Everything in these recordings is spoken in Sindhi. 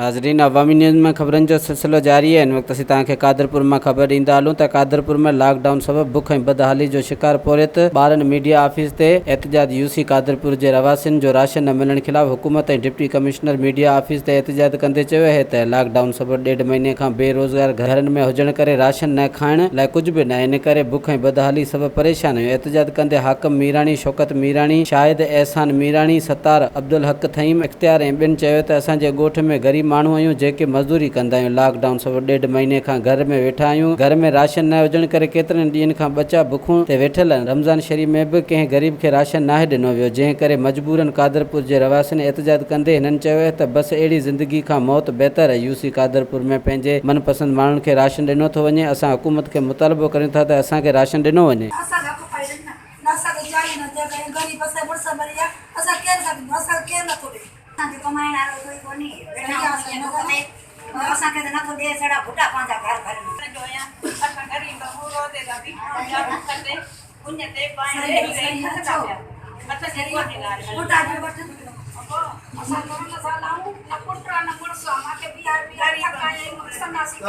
ناظرين عوامي نيوز ۾ خبرن جو سلسلو جاري آهي هن وقت اسين توهان کي قادرپور مان خبر ڏيندا هلون ته قادرپور ۾ لاڪ ڊائون سبب بک ۽ بدحالي جو شڪار پورهيت ٻارن ميڊيا آفيس تي احتجاج يو سي قادرپور جي رهواسين جو راشن نه ملڻ خلاف حڪومت ۽ ڊپٽي ڪمشنر ميڊيا آفيس تي احتجاج ڪندي چيو اهي ته لاڪ ڊائون سبب ڏيڍ مهيني کان بي روزگار گهرن ۾ هجڻ ڪري راشن نه کائڻ لاء ڪجهه به ناهي ان ڪري بک ۽ بدحالي سبب پريشان آهيون احتجاج ڪندي حاڪم ميراڻي، شوڪت ميراڻي، شاهد احسان ميراڻي، ستار، عبدالحق ٿهيم، اختيار ۽ ٻين چيو ته اسان جي ڳوٺ ۾ غريب ماڻهو آهيون جيڪي مزدوري ڪندا آهيون لاڪ ڊائون سبب ڏيڍ مهيني کان گهر ۾ ويٺا آهيون گهر ۾ راشن نه هجڻ ڪري ڪيترن ڏينهن کان ٻچا بکون تي ويٺل آهن رمضان شريف ۾ به ڪنهن غريب کي راشن ناهي ڏنو ويو جنهن ڪري مجبورن قادرپور جي رهواسين احتجاج ڪندي هنن چيو ته بس اهڙي زندگي کان موت بهتر آهي يو سي قادرپور ۾ پنهنجي من پسند ماڻهن کي راشن ڏنو ٿو وڃي اسان حڪومت کي مطالبو ڪريون ٿا ته اسان کي راشن ڏنو وڃي. اسان کي حق پائي ڏين نه. نه اسان کي جاء نه جڳهه ۽ غريب اسان جا مڙس مري ويا اسان ڪير کان ڏيندو اسان کي ڪير نٿو ڏي. اسان کي ڪمائڻ وارو ڪوئي ڪونهي ويٺا آهيون ائين دک ۾ اسان کي ته نٿو ڏي سڙا ڦٽا پنهنجا گهر ڀرين. جو آهيان اسان غريب آهيون روزي جا بيٺا آهيون بک تي اڃ تي پاڻي رهي رهي ٿڪجا پيا اسان کي ڪونهي ڳالهه ڦٽا جو وٺ اسان ڪورونا سال آهيون نه پٽ آ نه مڙس آ مان کي بيهاري بيهاري ٿڪا آهيون ڏسنداسين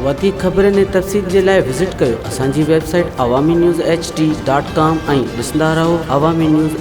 وڌيڪ خبرن ۽ تفصيل جي لاء وزٽ ڪيو اسان جي website Awami news H D dot com ۽ ڏسندا رهو عوامي نيوز.